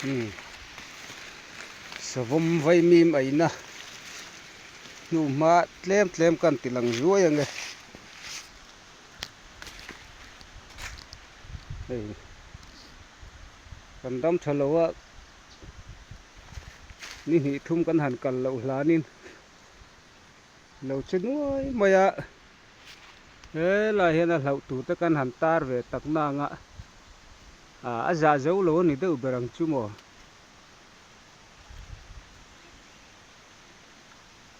Umm savawm vaimim eina hnuhma tlem tlem kan ti lang zuai ange hei kan dam tha lo a ni hnih thum kan han kal loh hlanin lo che nuai mai a helai hian a hlauh tur te kan han tar ve tak nang a ah a zah zo lo a ni deuh ber ang chu maw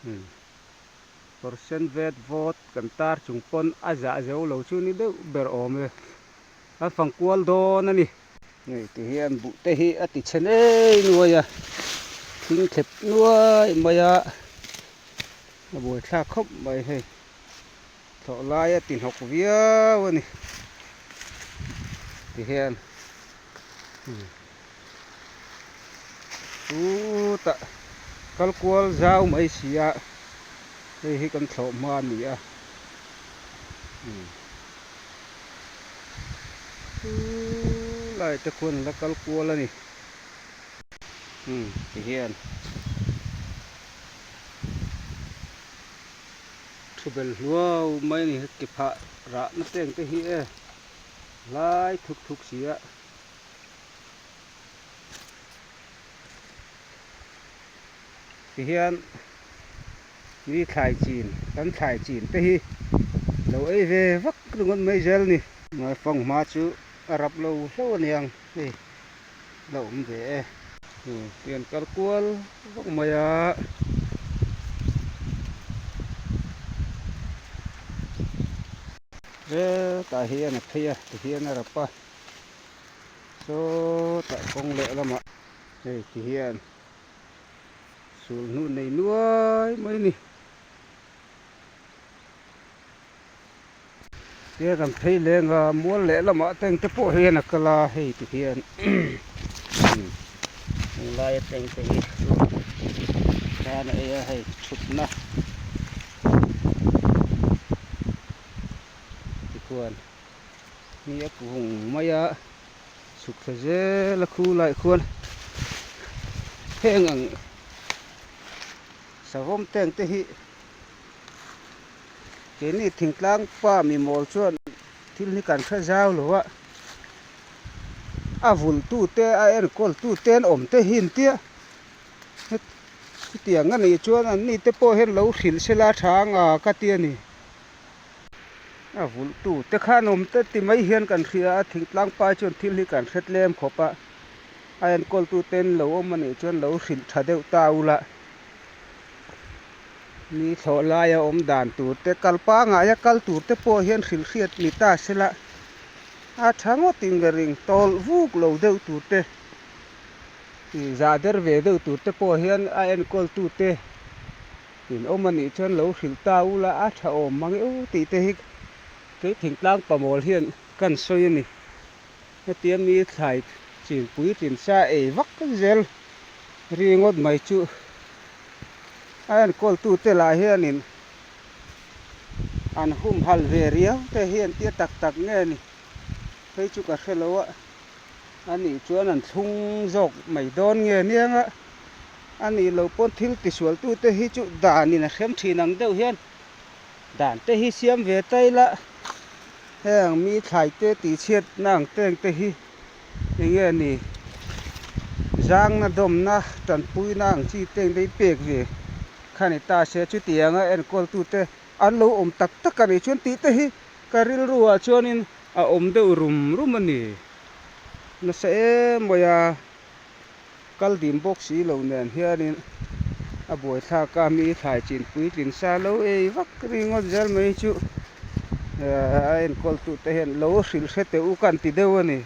umm kawr sen vet vawt kan tar chung pawn a zah zo lo chu ni deuh ber awm e a fang kual dawn a ni. Hei ti hian buh te hi a ti chhe ngei nuai a thing thlep nuai mai a a buaithlak khawp mai hei thlawh lai a ti hnawk viau a ni ti hian chutah kal kual zau mai si a hei hi kan thlawh hma a ni a. Lai te khuan la kal kual a ni umm ti hian thu bel hluau mai a ni ke phah rah na teng te hi e lai thuk thuk si a ti hian. Mi thlai chin kan thlai chin te hi lo ei ve vak ringawt mai zel ni. Naupang hma chu a rap lo hlauh a niang hei la awm ve e. Pian kal kual vak mai a. Hetah hian a phei a tihian a rap a sawtah kawng leh lamah hei tihian. Sul hnu nei nuai mai a ni. Tia kan phei leng a mual leh lamah te engte pawh hian a kal a hei ti hian heng lai atang te hi chu khan a ei a hei thutna tikhuan ni a kung mai a. Chhuk thla zel a khu laiah khuan heng ang savawm tank te hi keini thingtlang pa mi mawl chuan thil hi kan hre zau lo a, a vul tu te a enkawl tu te an awm te hi an tia hetiang a nih chuan an ni te pawh hian lo hrilh sela tha anga ka ti a ni. A vulh tu te khan awm te ti mai hian kan hria a thingtlang pa chuan thil hi kan hre tlem khawp a a enkawl tu ten lo awm a nih chuan lo hrilh tha deuh ta ula ni thlawh laia awm dan tur te kal pangaia kal tur te pawh hian hrilh hriat ni ta sela a tha ngawt in ka ring tawlh vuk lo deuh tur te ih zah der ve deuh tur te pawh hian a enkawl tu te. In awm a nih chuan lo hrilh ta ula a tha awm mang e u tih te hi kei thingtlang pamawl hian kan sawi a ni. Hetia mi thlai chin puitlin sa ei vak zel ringawt mai chu a enkawltute lah hianin an humhalh ve riau te hi an tia tak tak nge ni phei chu ka hre lo a, a nih chuan an thlung zawk mai dawn nge aniang a. A nih loh pawn thil tisualtute hi chu danin a hrem thin ang deuh hian dan te hi siam ve ta ila heng mi thlai te tihchhiat na ang teng te hi enge ni zangna dawmna tanpuina ang chi te engte hi pek ve kha ni ta se chutianga enkawltute an lo awm tak tak a nih chuan tih te hi ka rilru ah chuanin a awm deuh rum rum a ni nasa em mai a. Kal dim bawk si lo nen hianin a buaithlak a mi thlai chin puitlin sa lo ei vak ringawt zel mai chu a enkawl tute hian lo hrilh hre teh u ka an ti deuh a ni.